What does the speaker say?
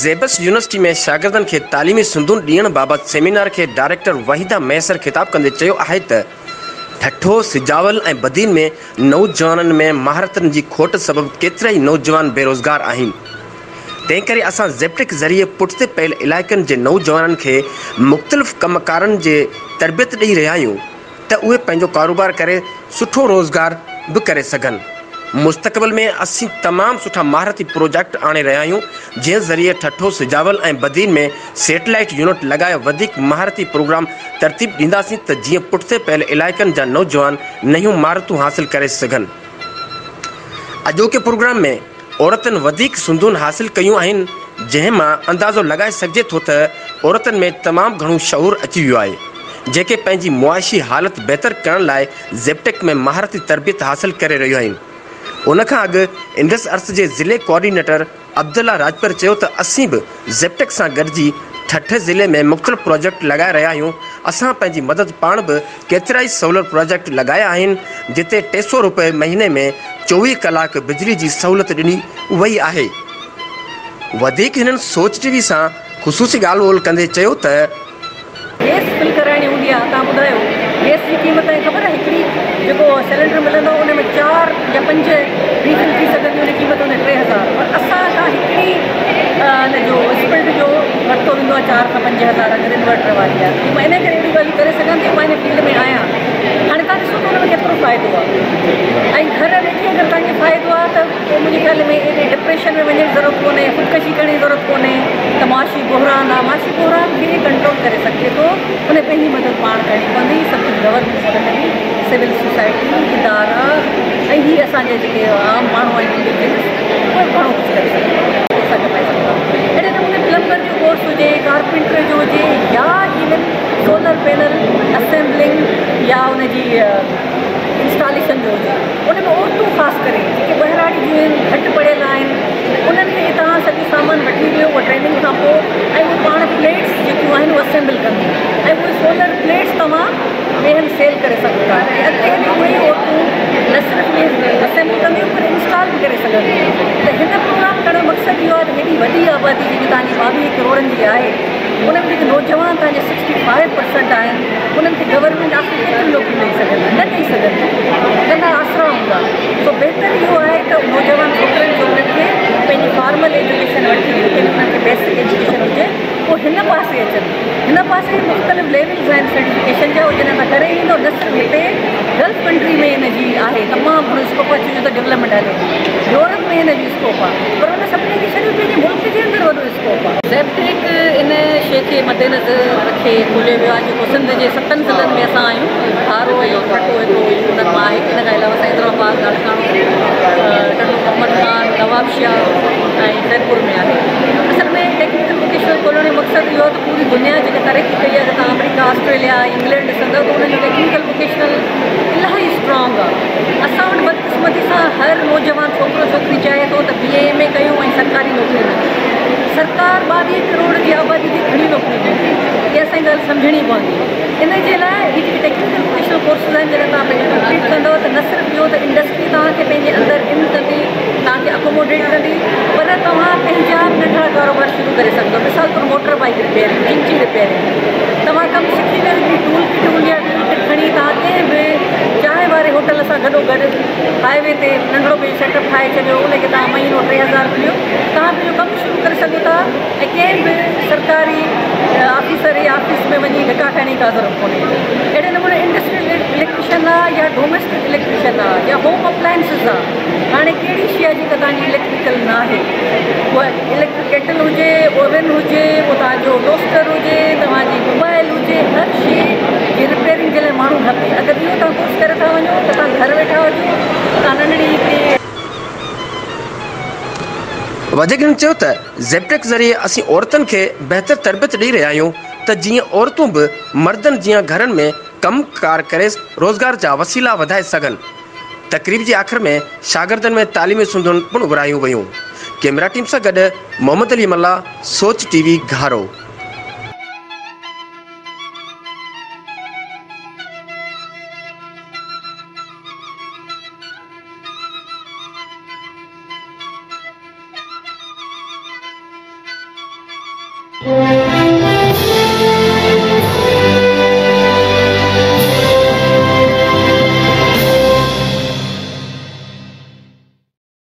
زيبس university ۾ شاگردن کي تعليمي سندون ڏيڻ بابت سيمينار کي ڊائريڪٽر وحيده مهيسر خطاب ڪندي چيو آهي ته ٺٽو، سجاول ۽ بدين ۾ نوجوانن ۾ مهارتن جي کوٽ سبب ڪيترائي نوجوان بيروزگار آهن، تنهنڪري اسان زيبٽيڪ ذريعي پٺتي پيل علائقن جي نوجوانن کي مختلف ڪم ڪارن جي تربيت ڏئي رهيا آهيون ته اهي پنهنجو ڪاروبار ڪري سٺو روزگار به ڪري سگهن. مستقبل ۾ اسين تمام سٺا مهارتي پروجيڪٽ آڻي رهيا آهيون جنهن ذريعي ٺٽو، سجاول ۽ بدين ۾ سيٽلائيٽ يونٽ لڳائي وڌيڪ مهارتي پروگرام ترتيب ڏينداسين ته جيئن پٺتي پيل علائقن جا نوجوان نيون مهارتون حاصل ڪري سگهن. اڄوڪي پروگرام ۾ عورتن وڌيڪ سندون حاصل ڪيون آهن جنهن مان اندازو لڳائي سگهجي ٿو ته عورتن ۾ تمام گهڻو شعور اچي ويو آهي جيڪي پنهنجي معاشي حالت بهتر ڪرڻ لاء زيبٽيڪ ۾ مهارتي تربيت حاصل ڪري رهيون آهن. ان کان اڳ انڊس ارٿ جي ضلعي ڪوآرڊينيٽر عبدالله راڄپر چيو ته اسين به زيبٽيڪ سان گڏجي ٺٽي ضلعي ۾ مختلف پراجيڪٽ لڳائي رهيا آهيون، اسان پنهنجي مدد پاڻ به ڪيترائي سولر پراجيڪٽ لڳايا آهن جتي 300 روپيه مهيني ۾ 24 ڪلاڪ بجلي جي سهولت ڏني وئي آهي. وڌيڪ هنن سوچ ٽي وي سان خصوصي ڳالهه ٻولهه ڪندي چيو ته. گيس فل ڪرائڻي هوندي آهي توهان ٻڌايو گيس جي قيمت توهان کي خبر آهي هڪڙي جيڪو سلينڊر ملندو ان ۾ 4 يا 5 ريفل ٿي سگهندي ان جي قيمت هوندي 3000 پر اسان کان هڪڙي ان جو اسپلٽ جو ورتو ويندو آهي 4 کان 5 هزار اگر انورٽر واري آهي. مان ان ڪري اهڙيون ڳالهيون ڪري سگهان ٿي، مان ان فيلڊ ۾ آهيان. هاڻي توهان ڏسو ته ان ۾ ڪيترو فائدو آهي ۽ گهر ويٺي اگر توهان کي فائدو آهي ته پوء منهنجي خيال ۾ ايڏي ڊپريشن ۾ وڃڻ جي ضرورت ڪونهي، خودڪشي ڪرڻ جي ضرورت ڪونهي ته معاشي بحران آهي. معاشي بحران کي ڪنٽرول ڪري سگهجي ٿو، ان پنهنجي مدد پاڻ ڪرڻي پوندي. سڀ ڪجهه گورنمينٽ ڪونه ڪندي، سول سوسائٽي، ادارا ۽ هي اسان جا جيڪي عام ماڻهو آهن انڊيويجلس، اهي گهڻو ڪجهه ڪري سگهن ٿا، پئسا ڪمائي سگهن ٿا. اهڙي نموني پلمبر جو ڪورس هجي، ڪارپينٽر جو هجي يا ايون سولر پينل اسيمبلنگ يا ان جي انسٽاليشن جو هجي، ان ۾ عورتون خاص ڪري جيڪي ٻهراڙي جون آهن، گهٽ پڙهيل آهن، انهن کي توهان سڄو سامان وٺي ڏيو اها ٽريننگ کان پوء ۽ اهي پاڻ پليٽس جيڪيون آهن اهي اسيمبل ڪنديون ۽ اهي سولر پليٽس توهان ٻئي هنڌ سيل ڪري سگهو ٿا ۽ اڳتي هلي اهي ئي عورتون نه صرف اهي اسيمبل ڪنديون پر انسٽال به ڪري سگهنديون. ته هن پروگرام ڪرڻ جو مقصد اهو آهي ته هيڏي وڏي آبادي جيڪي توهان جي 22 ڪروڙن جي آهي، ان ۾ جيڪي نوجوان توهان جا 65% آهن، انهن کي گورنمينٽ آخر ڪيتريون نوڪريون ڏئي سگهندي؟ نه ڏئي سگهندي، ڪندا آسرا هوندا. سو بهتر اهو آهي ته نوجوان ڇوڪرن ڇوڪرين کي پنهنجي فارمل ايجوڪيشن وٺي جيڪڏهن انهن کي بيسڪ ايجوڪيشن هجي پوء هن پاسي اچن. هن پاسي مختلف ليولز آهن سرٽيفڪيشن جا، اهي جڏهن توهان ڪري ايندو، نه صرف هتي گلف ڪنٽري ۾ هن جي آهي تمام گهڻو اسڪوپ آهي، ڇو جو ته ڊولپمينٽ هلي ٿي، يورپ ۾ هن جو اسڪوپ آهي، پر ان سڀني کي ڇڏيو پنهنجي ملڪ جي اندر وڏو اسڪوپ آهي. زيبٽيڪ ان شيء کي مدنظر رکي کوليو ويو آهي جيڪو سنڌ جي 7 ضلعن ۾ اسان آهيون. کارو ۽ ٺٽو هڪڙو انهن مان آهي. ان کان علاوه اسان حيدرآباد، لاڙڪاڻو، ٽنڊو محمد خان، نوابشاهه ۽ خيرپور ۾ آهي. اصل ۾ ٽيڪنيڪل ووڪيشنل کولڻ جو مقصد اهو آهي ته پوري دنيا جيڪا ترقي ڪئي آهي، اگر توهان آمريڪا، آسٽريليا، انگلينڊ ڏسندؤ ته انهن جو ٽيڪنيڪل ووڪيشنل الاهي اسٽرانگ آهي. اسان وٽ بدقسمتي سان هر نوجوان ڇوڪرو ڇوڪري چاهي ٿو ته بي اي ايم اي ڪيون ۽ سرڪاري نوڪري ملي. سرڪار 22 ڪروڙ جي آبادي کي گهڻيون نوڪريون ڏيندي؟ اها اسان کي ڳالهه سمجهڻي پوندي. ان جي لاء هي جيڪي ٽيڪنيڪل ووڪيشنل ڪورسز آهن، جڏهن توهان پنهنجو ڪمپليٽ ڪندؤ ته نه صرف اهو ته انڊسٽري توهان کي پنهنجي اندر ان ڪندي، توهان کي اڪوموڊيٽ ڪندي، پر توهان پنهنجا به ننڍڙا ڪاروبار شروع ڪري سگهندؤ. مثال طور motor bike repairing, chingchi repairing, توهان ڪم سکي ويو، هڪڙي ٽول ڪٽ هوندي آهي، ٽول ڪٽ کڻي توهان ڪنهن به چانهه واري هوٽل سان گڏو گڏ هاء وي تي ننڍڙو پنهنجو سيٽ اپ ٺاهي ڇڏيو، ان کي توهان مهينو 3000 به ڏيو، توهان پنهنجو ڪم شروع ڪري سگهو ٿا ۽ ڪنهن به سرڪاري آفيسر يا آفيس ۾ وڃي ڌڪا کائڻ جي ڪا ضرورت ڪونهي. اهڙي نموني انڊسٽريل اليڪٽريشن آهي يا ڊوميسٽڪ اليڪٽريشن آهي يا هوم اپلائنسز آهي. هاڻي ڪهڙي شيء آهي جيڪا توهان جي اليڪٽريڪل نه آهي؟ اها اليڪٽرڪ ڪيٽل هجي، اوون هجي، پوء توهان جو ٽوسٽر هجي، توهان جي موبائل هجي، هر شيء جي رپيئرنگ جي لاء ماڻهو کپي. اگر اهو توهان ڪورس ڪري ٿا وڃو ته توهان گهر ويٺا هجو، توهان ننڍڙي هڪڙي. وڌيڪ هن چيو ته زيبٽيڪ ذريعي اسين عورتن کي بهتر تربيت ڏئي رهيا آهيون ته جيئن عورتون به مردن جيان گهرن ۾ ڪم ڪار ڪري روزگار جا وسيلا وڌائي سگهن. تقريب جي آخر ۾ شاگردن ۾ تعليمي سندون پڻ ورهايون ويون. ڪيمرا ٽيم سان گڏ محمد علي ملاح، سوچ ٽي وي، گهارو.